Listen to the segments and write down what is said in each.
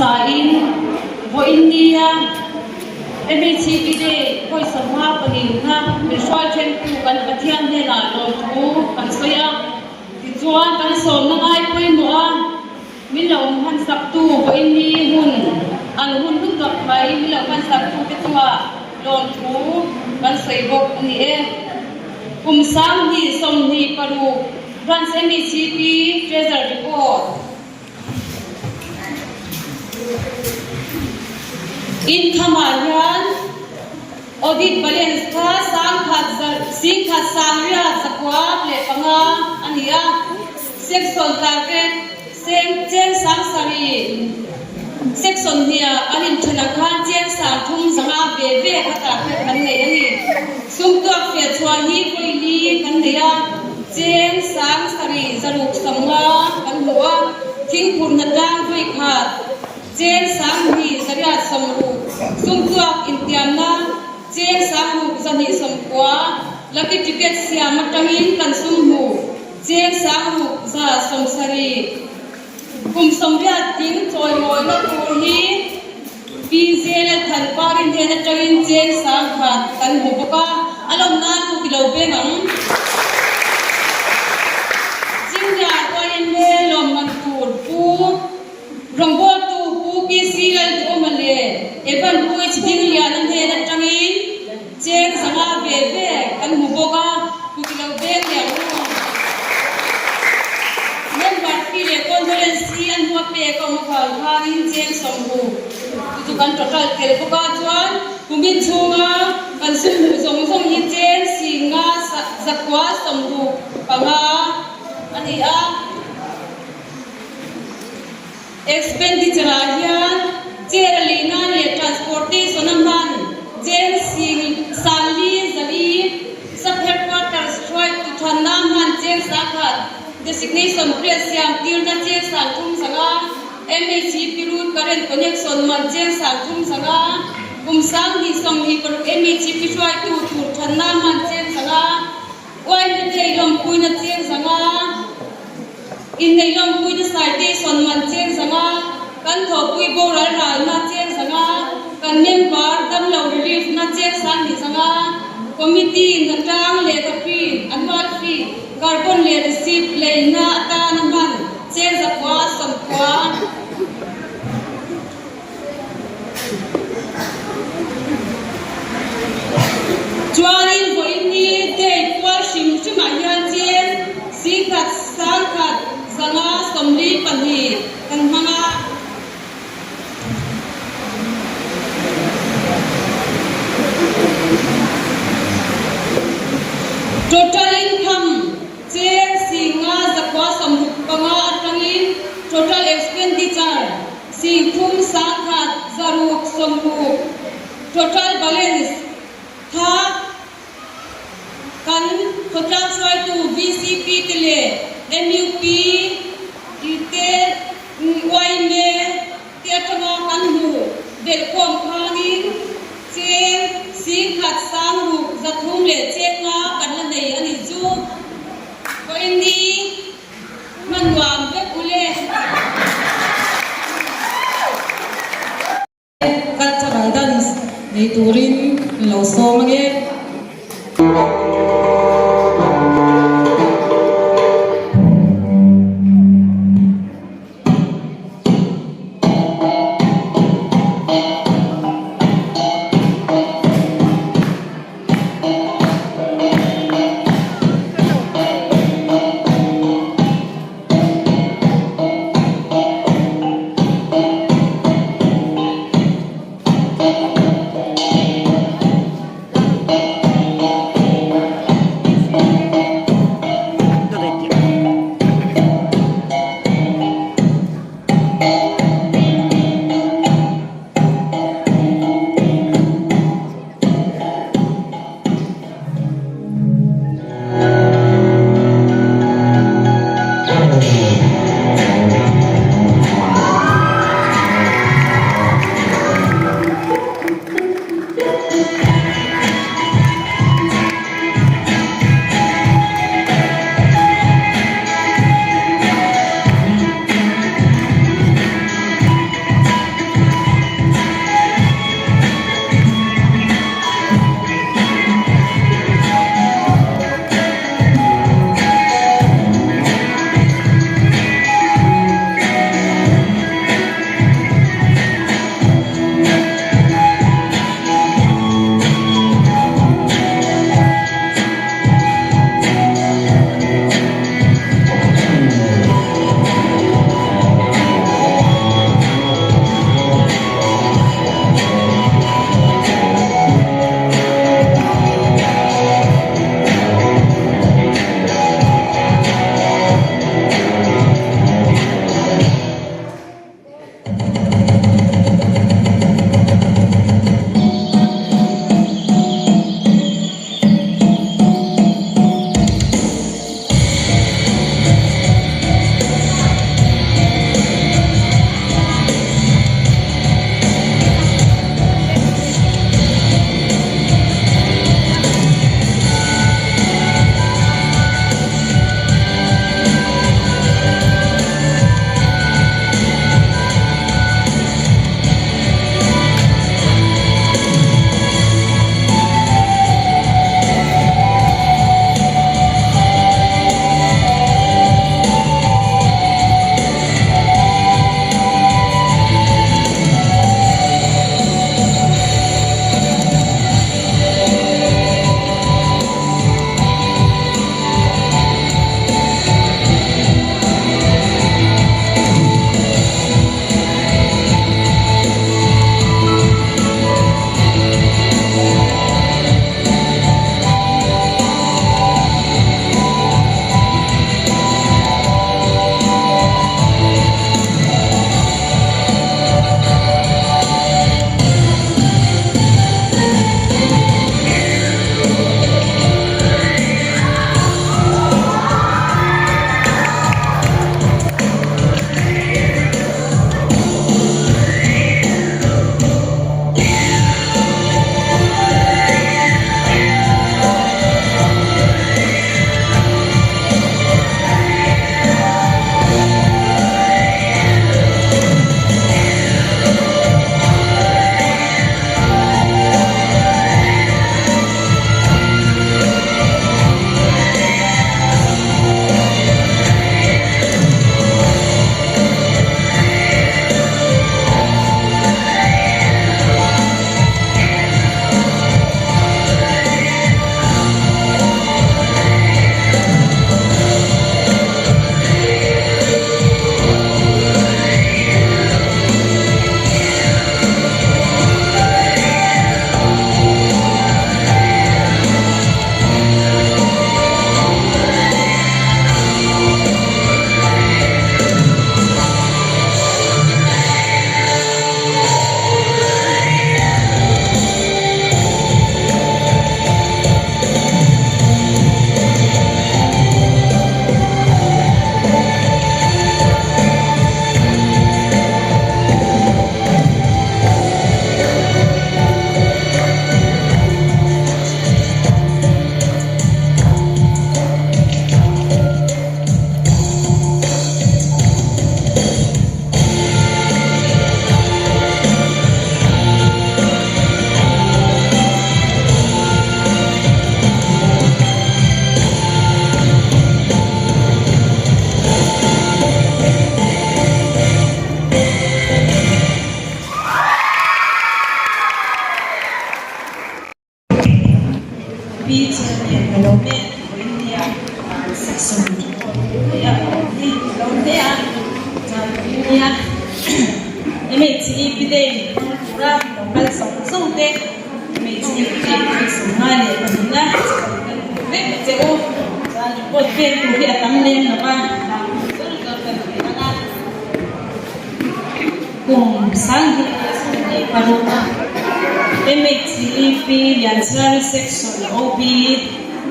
hmasain vawiin nia MHCP Day pawisa hma pahnihna min hruai thentu kan Pathian hnenah lawmthu kan sawi a. Tichuan kan sawmna ngai pawimawh a, min lo hmansaktu vawiin ni hun an hun hlu tak mai min lo hmansaktute chungah lawmthu kan sawi bawk a ni e. Kum 2026 Branch MECP Treasury Report. Income-ah hian audit balance kha 1,165 a ni a, section target cheng 7000, section hniah an inthenah khan cheng 3,500 ve ve kha target kan nei a ni. Sum tuak fiah chhuah hi vawi li kan nei a. Cheng 7650 kan hmu a, thingphurhna tlang vawi khat, cheng 2860, sumtuak intiamna, cheng 6290, lucky ticket siam atangin kan sum hmu, cheng 6170. Kum 80 ding chawimawina tur hi PJ Lalthanpari hnen atangin cheng 10,000 kan hmu bawk a, a lawm nan ku ti lo veng ang. Junior YMA lawmman tur Pu Rawngbawltu Pu PC Lalduhawma leh Evan Pu H Dingliana hnen atangin cheng 500 ve ve kan hmu bawk a, ku ti lo veng leh ang u. Member fee leh condolence hi an hua pek a awm avang khanin cheng 60 chu chu kan total tel bawk a, chuan kumin chhunga kan sum hmuh zawng zawng hi cheng 5965 a ni a. Expenditure ah hian chair a lei nan leh transportation a hman cheng 44,000, sub headquarters hruaitu thanna a hman cheng 100,000, designation plate siam tirna cheng 3,500, MHEP root current connection man cheng 3,500, kum 2026 MHEP hruaitu tur thanna a hman cheng 500, Uaimi thei lawmpuina cheng 500, Innei lawmpuina citation man cheng 500, kan thawhpui boral ralna cheng 500, kan member damlo relief na cheng 2500, committee na tang lehkha fee, annual fee, carbon leh receipt leina atana hman cheng 990. Chuanin vawiin ni day pual hrim hrimah hian cheng 1,152 kan hmang a. Total income cheng 5,965 atangin total expenditure 31,660, total balance kha kan khawtlang hruaitu VCP te leh MUP te yma te atanga kan hmuh belhkhawm khanin cheng 1,603 leh cheng nga kan la nei a nih chu. Vawiin Hman nuam vek u le. Cultural dance nei turin lo sawm ange. Report pek tur hi a tam lem lo va, vang zawr zawr kan ti ang a. Kum 2026 MHCEP Lianchhiari Section OB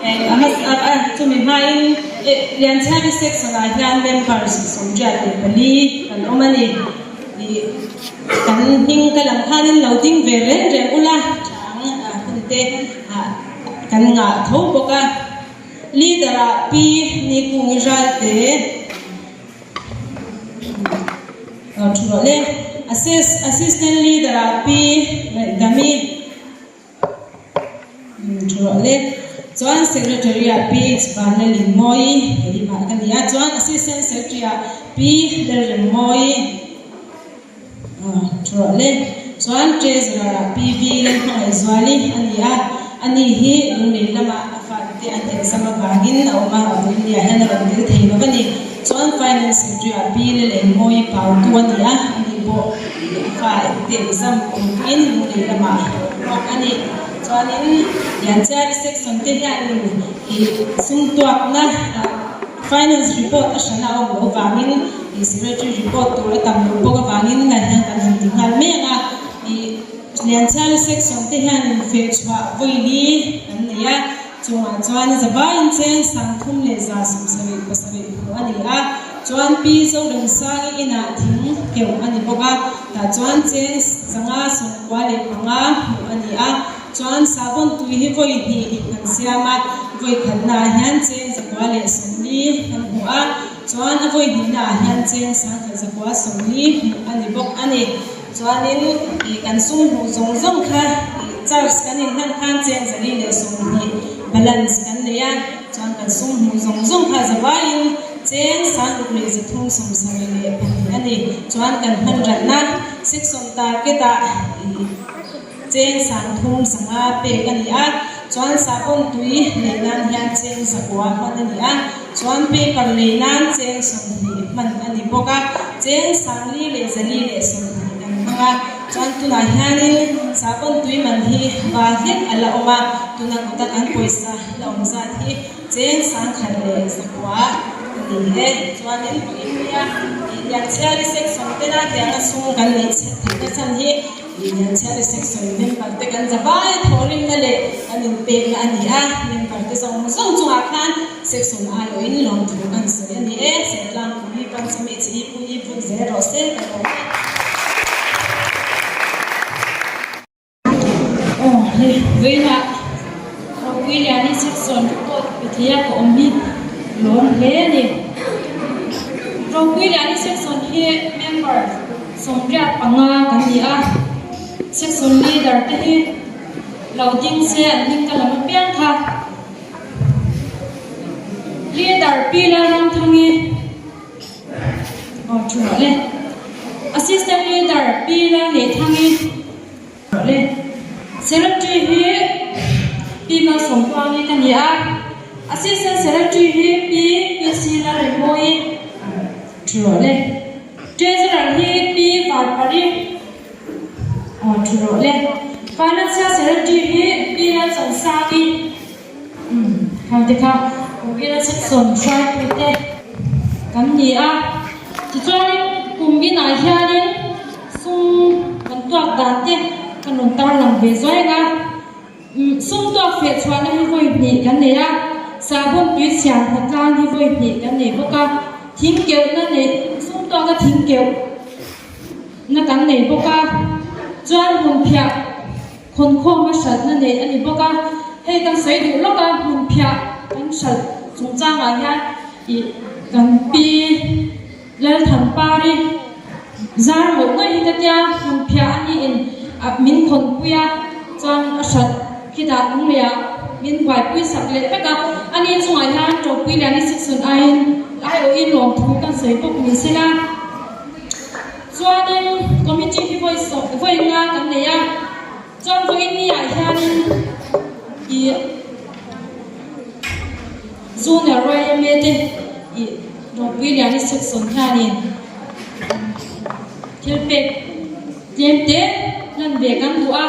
eng a hmasa a chumi hmain Lianchhiari Section ah hian members 74 kan awm a ni. Ih kan hming ka lam khanin lo ding ve reng reng ula tha ang hun te kan ngah tho bawk a. Leader ah Pi Nikungi Ralte. Thu rawh le. Assistant Leader ah Pi Ngaihdami thu rawh le. Chuan Secretary ah Pi Vanlalingmawii keimah ka ni a. Chuan Assistant Secretary ah Pi Lalremmawii thu rawh le. Chuan Treasurer ah Pi V Lalhmangaihzuali a ni a. Ani hi lunglei lamah a fate an exam avangin a awm a, a bul nia hian a rawn tel thei lo a ni. Chuan Finance Secretary ah Pi Lalengmawii Pautu a ni a, ani pawh a fa te exam awmpuiin lunglei lamah a awm bawk a ni. Chuanin Lianchiari Section te hianin ih sumtuakna Finance report a hrana a awm loh avangin ih Secretary report tur a tam loh bawk avangin lai hian kan han ti nghal mek a. Ih Lianchiari Section te hianin fehchhuah vawi li kan nei a. Chungah chuan zavaiin cheng 3,177 hmuh a ni a, chuan Pi Zoramsangi inah thing keuh a ni bawk a, tah chuan cheng 595 hmuh a ni a, chuan sahbawn tui hi vawi hnih kan siam a, vawi khatnaah hian cheng 140 kan hmu a, chuan a vawi hnihnaah hian cheng 1140 hmuh a ni bawk a ni. Chuanin ih kan sum hmuh zawng zawng kha ih charge kan inhlan khan cheng 420 balance kan nei a, chuan kan sum hmuh zawng zawng kha zavaiin cheng 6372 a ni. Chuan kan hman ratna section target ah ih cheng 35 pek a ni a, chuan sahbawn tui lei nan hian cheng 9 hman a ni a, chuan paper lei nan cheng 20 hman a ni bawk a, cheng 4,420 kan hmang a, chuan tunah hianin sahbawn tui man hi va hlek a la awm a, tuna kuta kan pawisa la awm zat hi cheng 1100 a ni e. Chuanin India Lianchhiari section tena tianga sum kan neih chhet theihna chhan hi Lianchhiari section member te kan zavai a thawhrimna leh kan inpekna a ni a, member te zawng zawng chungah khan section aiawhin lawmthu kan sawi a ni e. Sertlangpui Panchami chi i pui i vut zel rawh se ka lawm e. Aw hei vawiinah Ropui Liani section report pe thei a ka awm hi lawm hle a ni. Ropui Liani section hi member 85 kan ni a, section leader te hi lo ding se an hming ka lam apiang kha. Leader Pi Lalramthangi aw thu rawh le. Assistant leader Pi Lalneithangi rawh le. Secretary hi Pi Malsawmpuangi ka ni a, Assistant Secretary hi Pi PC Lalremawii thu rawh le. Treasurer hi Pi Varpari aw thu rawh le. Financial Secretary hi Pi Lalchawngsangi umm khang te kha Pi Lalchheksawn hruaitute kan ni a. Tichuanin kum inah hianin sum kan tuak dan te kan rawn tarlang ve zuai ang a. Sum tuak feh chhuahna hi vawi hnih kan nei a, sahbawn tui chhiar hnatlang hi vawi hnih kan nei bawk a, thing keuhna nei sum tuaka thing keuh na kan nei bawk a, chuan hmunphiah khawnkhawma hralhna neih a ni bawk a, hei kan sawi duh lawk a, hmunphiah kan hralh chungchangah hian ih kan pi Lalthanpari zar ngawih ngawih hi ka tia, hmunphiah a niin a min khawnpui a, chuan a hrat khitah lungleiah min buaipui sak leh vek a, ani chungah hian Ṭawpui Liani Siksun aiin aiawhin lawmthu kan sawi bawk ni sela. Chuanin committee hi vawi sawm vawi nga kan nei a, chuan vawiin niah hianin ih Junior YMA te ih Ropui Liani Section hianin thil pek tlem te hlan ve kan duh a,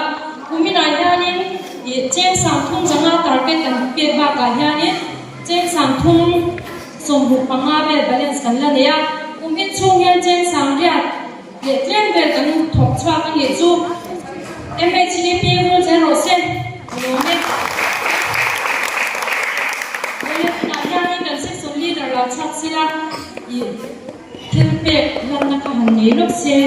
kuminah hianin ih cheng 30 zanga target kan pek bakah hianin. Cheng 30 65 vel balance kan la nei a, kum in chhung hian cheng 80 leh tlem vel kan thawk chhuak a nih chu. MHDP rul zel rawh se, a lawm e. Leh tunah hianin kan section leader lo chhuak sila ih thil pek lanna kha han nei lawk se.